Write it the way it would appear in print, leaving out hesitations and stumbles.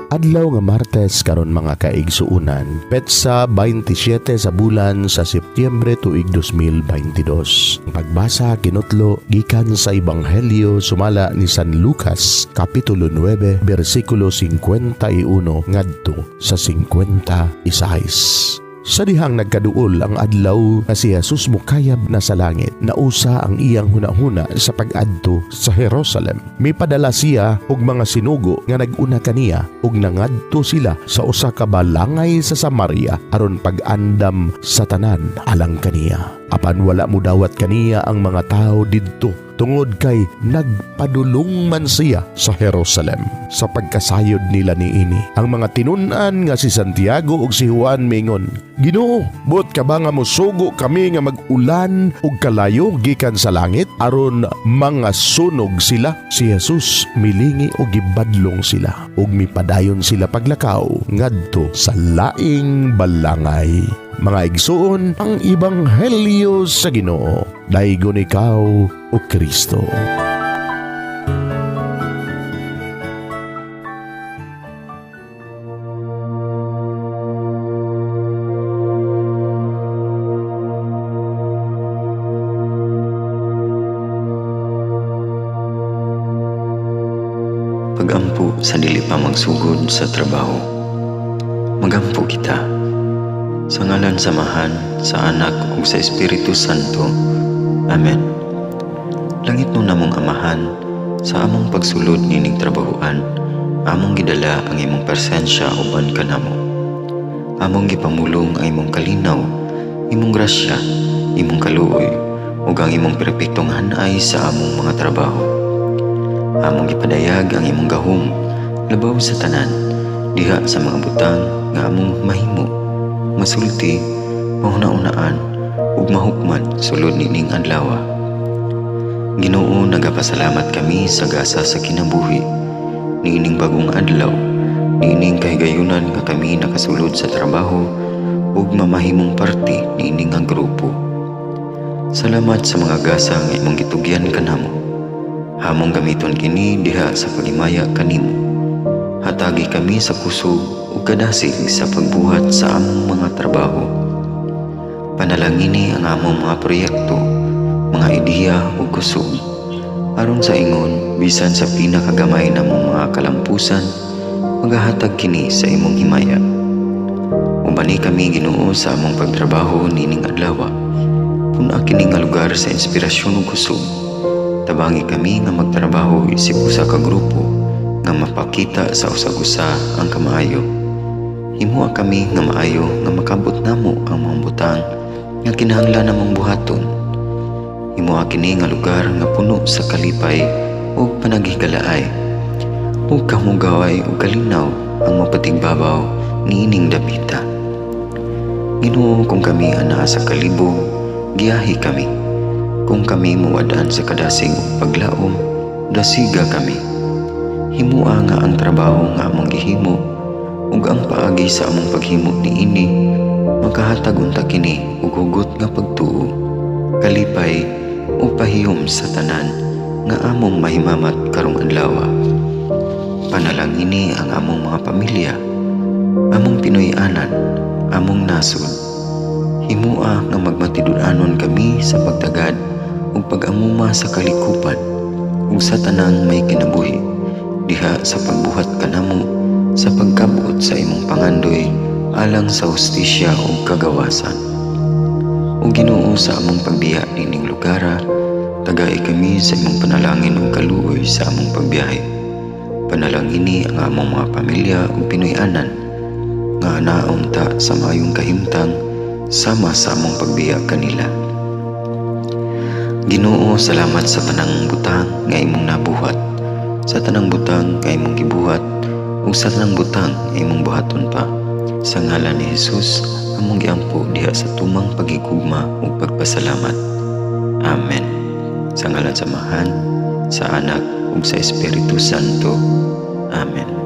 Adlaw nga Martes karon, mga kaigsuunan, petsa 27 sa bulan sa Setyembre, tuig 2022. Ang pagbasa kinutlo gikan sa Ebanghelyo sumala ni San Lucas, kapitulo 9, bersikulo 51 ngadto sa 56. Sa dihang nagkaduol ang adlaw nga si Jesus mukayab na sa langit, nausa ang iyang hunahuna sa pag-adto sa Jerusalem. Mipadala siya og mga sinugo nga nag-una kaniya ug nangadto sila sa usa ka balangay sa Samaria aron pag-andam sa tanan alang kaniya. Apan wala mudawat kaniya ang mga tawo didto tungod kay nagpadulong man siya sa Jerusalem. Sa pagkasayod nila niini, ang mga tinun-an nga si Santiago ug si Juan mingon, "Ginoo, buot ka ba nga musugo kami nga mag-ulan og kalayo gikan sa langit aron mga sunog sila?" Si Jesus milingi og gibadlong sila ug mipadayon sila paglakaw ngadto sa laing balangay. Mga igsuon, ang Ebanghelyo sa Ginoo. Daygon ikaw, o Kristo. Pagampo sa dili pa magsugod sa trabaho. Magampo kita. Sa ngalan sa Amahan, sa Anak ug sa Espiritu Santo. Amen. Langitnon namong Amahan, sa among pagsulod nining trabahoan, among gidala ang imong presensya uban kanamo. Among gipamulong ang imong kalinaw, imong grasya, imong kaluoy, ug ang imong perpektong hanay sa among mga trabaho. Among gipadayag ang imong gahom labaw sa tanan diha sa mga butang nga among mahimo, masulti, mahuna-unaan ug mahukman sulod nining adlaw. Ginoo, nagapasalamat kami sa gasa sa kinabuhi niining bagong adlaw, niining kahigayunan nga kami nakasulod sa trabaho ug mamahimong parte niini nga grupo. Salamat sa mga gasa nga imong gitugyan kanamo. Among gamiton kini diha sa paghimaya kanimo. Hatagi kami sa kusog ug kadasig sa pagbuhat sa among mga trabaho. Panalangini ang among mga proyekto, mga ideya ug kusog. Aron sa ingon, bisan sa pinakagamay namong mga kalampusan, magahatag kini sa imong himaya. Ubani kami, Ginoo, sa among pagtrabaho nining adlaw. Pun-a kini nga lugar sa inspirasyon ug kusog. Tabangi kami nga magtrabaho isip usa ka grupo nga mapakita sa usag-usa ang kamaayo. Himoa kami nga maayo nga makabot namo ang mga butang nga kinahanglan namong buhaton. Himoa kini nga lugar nga puno sa kalipay ug panaghigalaay ug kamugaway ug kalinaw ang mapatigbabaw niining dapita. Ginoo, kung kami anaa sa kalibog, giyahi kami. Kung kami mawad-an sa kadasig ug paglaom, dasiga kami. Himoa nga ang trabaho nga among gihimo ug ang paagi sa among paghimo niini makahatag unta kini og hugot nga pagtuo, kalipay ug pahiyom sa tanan nga among mahimamat karong adlaw. Panalangini ang among mga pamilya, among Pinoy-anan, among nasod. Himoa nga magmatinud-anon kami sa pagtagad ug pag-amuma sa kalikupan ug sa tanang may kinabuhi diha sa pagbuhat kanamo sa pagkabot sa imong pangandoy alang sa hustisya ug kagawasan. O Ginoo, sa among pagbiya nining lugara, tagai kami sa imong panalangin ug kaluoy sa among pagbiyahe. Panalangini ang among mga pamilya ug Pinoy-anan nga naunta sa maayong kahimtang sama sa among pagbiya kanila. Ginoo, salamat sa tanang butang nga imong nabuhat, sa tanang butang nga imong gibuhat, ug sa tanang butang nga imong buhaton pa. Sa ngalan ni Jesus, among giampo diha sa tumang paghigugma ug pagpasalamat. Amen. Sa ngalan sa Amahan, sa Anak ug sa Espiritu Santo. Amen.